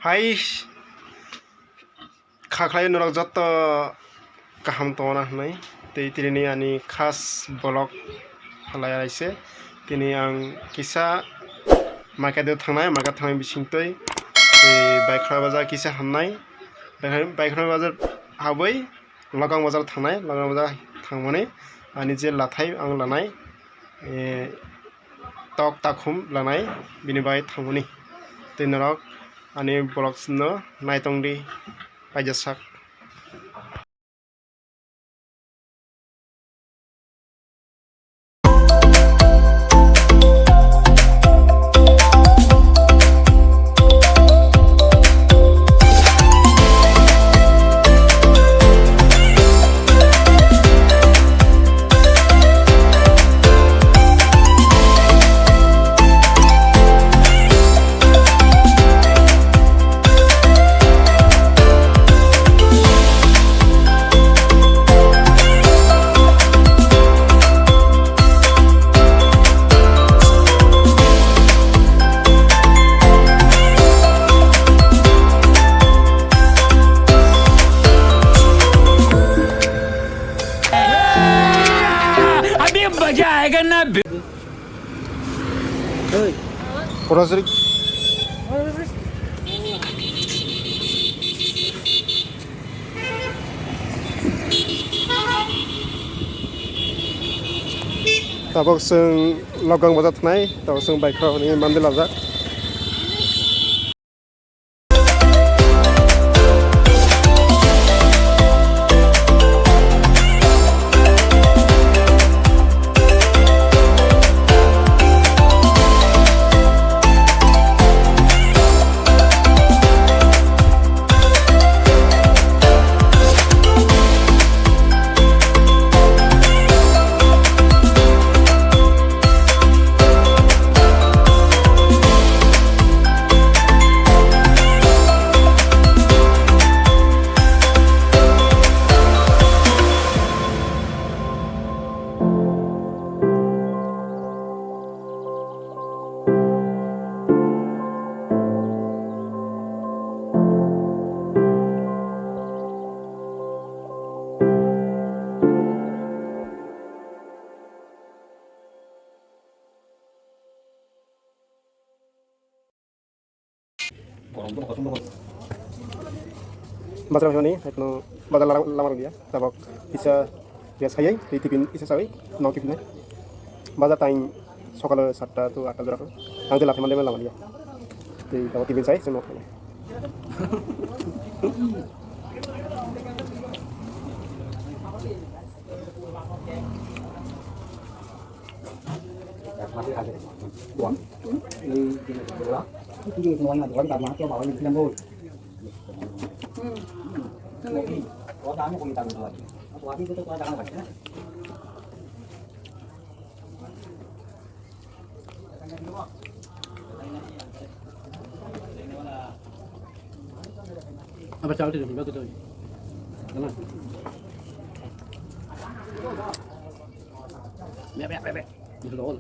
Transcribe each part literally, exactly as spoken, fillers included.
Hai, kha khlai norok joto kaham tongna hwnwi tei tini ani khas vlog phalai aise. Tini ang kisa market o thangnai, market thangnai bisingtwi tei Baikhra bazar kisa hamnai, Baikhra bazar habwi Lokang bazar thangnai, Lokang bazar thangmani ani je lathai ang lanai, eh, tok takhum lanai bini bai thangmani. Tei norok ani vlogs no naitongdi, paijak sak. अभी मजा आएगा ना। Hey. Korasrik. Tabok chwng Lokang bazar thanai, tabok chwng Baikhra hwnwi mandi lajak. Bazar hwnwi haikno bazar lamar dia tabok kisa rest khaiwi tei tiffin kisa chawi nok kiphilnai. Bazar time sokalo satta to atta jora ang tei lathai mande lama dia tei tabok tiffin chai chwng nok phainai. Apa cakap tu? Bagus tu. Mana? Be, be, be, be. Ini lol.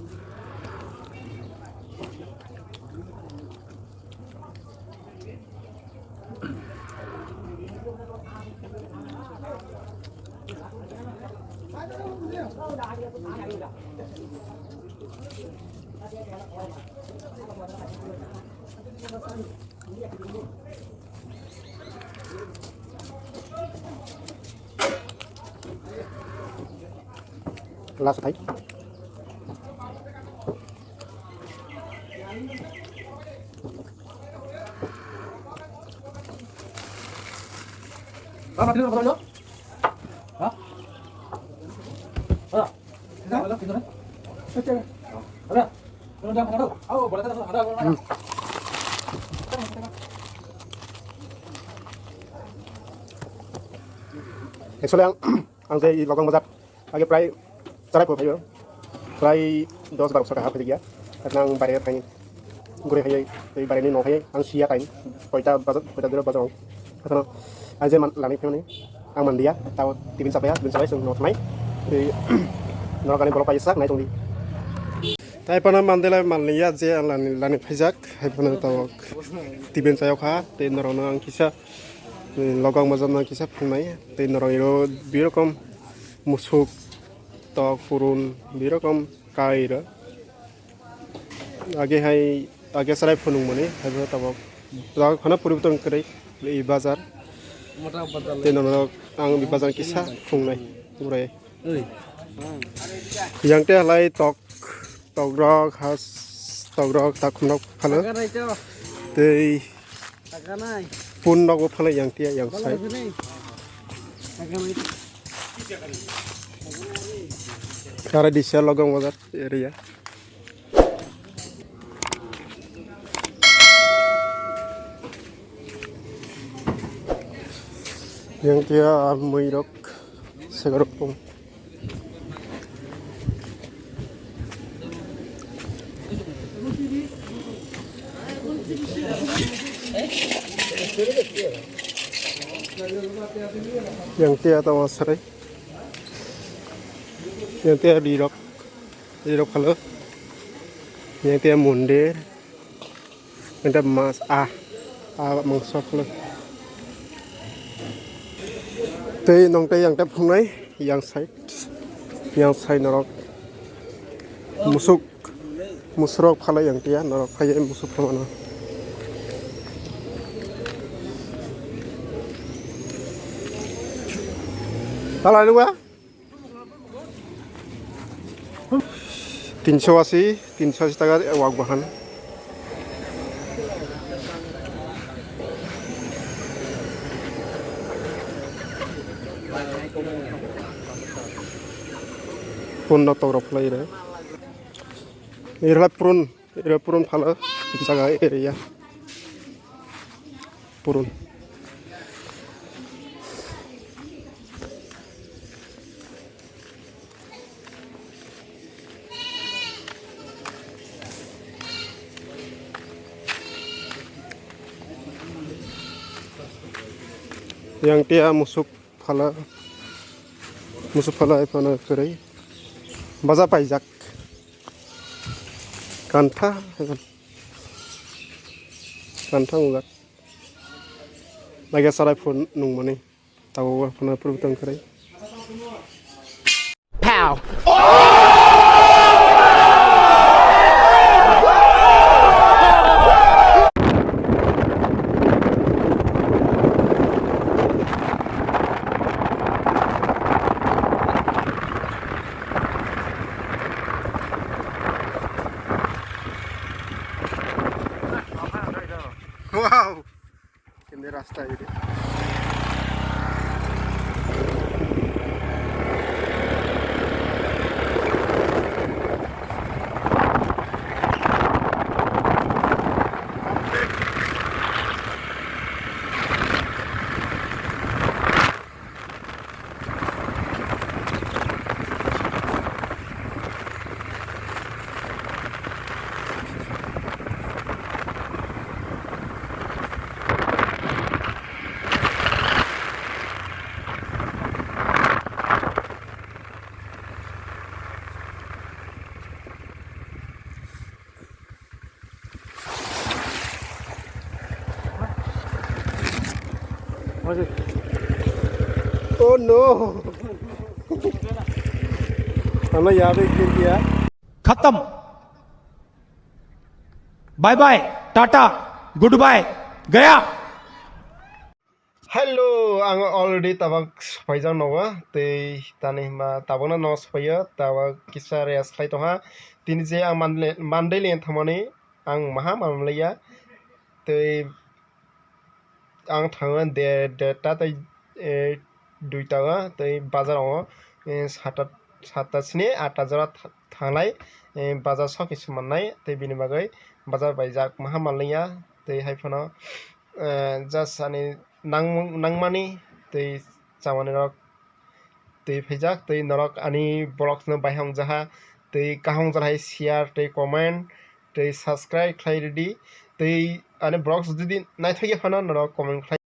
Last thai. Actually, ang, ang je i Lokang bazar age prai charai pho phaio, prai dos baro saka ha phai ya. Karena ang bare phai guri phai, tei bare ni no phai ang sia time koita bazar, koita dura bazar. Karena aje man lani phai mani ang mandia, tao tiffin supply, tiffin supply sung no thanai. Tei norok ani bolok pai sak nai tongdi. Hai phano mandela manliya je ang lani, lani phaijak, hai phano tabok tiben chayok ha, tei norokno ang kisa, eh, logang majak no kisa phungnai, tei norok iro birokom musuk, tok, purun, birokom kai ro. Age hai, age chwrai phunukmani, hai phano tabok, tabok phano poriborton kwrwi, i bazar. Tei norok ang bazar kisa phungnai, purai. Yang te halai tok, tok rok, has, tok rok, takhum rok phalo. Tei pun rok bo phalo yang tia, yang side. Kara di sel logang bazar area. Yang tia mui rok, segar rok. Yang tia tamo sari. Yang tia rirok. Rirok halo. Yang tia mundir. Ente mas, ah, ah, mangso phano. Tei nong tei yang tei phungnai, yang side, yang side norok. Musuk, musurok phalai yang tia, norok phai musuk phalmano. Halai nungba? Tinso asi, tinso asi taka wak bahan. Pun no togrok phalai re. Irla purun, irla purun phala jaga area. Purun. Yang tia musuk phala, musuk phala iphano kwrwi baja paijak. Kantha, kantha wngjak. Lage sarai phun nungmani. Tabuk phano purbo tong kwrwi. Pow! Wow! Kende rasta ide. Oh no! Hame yahan pe gir gaya. खत्म। Bye bye, tata, goodbye, गया। Hello, ang already tabuk sophaijak nogo, tei tani hwnba tabukno nogo sophaio, tabuk kisa rest khlai tongha. Tini je ang Mandalay, Mandalay thangmani ang maha manliya, tei ang thango de, derta tei, eh, duita o tei bazar o, eh, sata, sata sini atta jora tha-, thanglai, eh, bazar sokhe se mannai tei bini bagwi bazar bai jak maha manliya tei hai phano, eh, just ani nang-, nangmani tei chamani rok tei phaijak tei norok ani vlogs no bai hwngjak ha tei kaham wngjak hai share tei comment tei subscribe khlai rwdi tei ani vlogs jodi naithok ya phano norok comment khlai.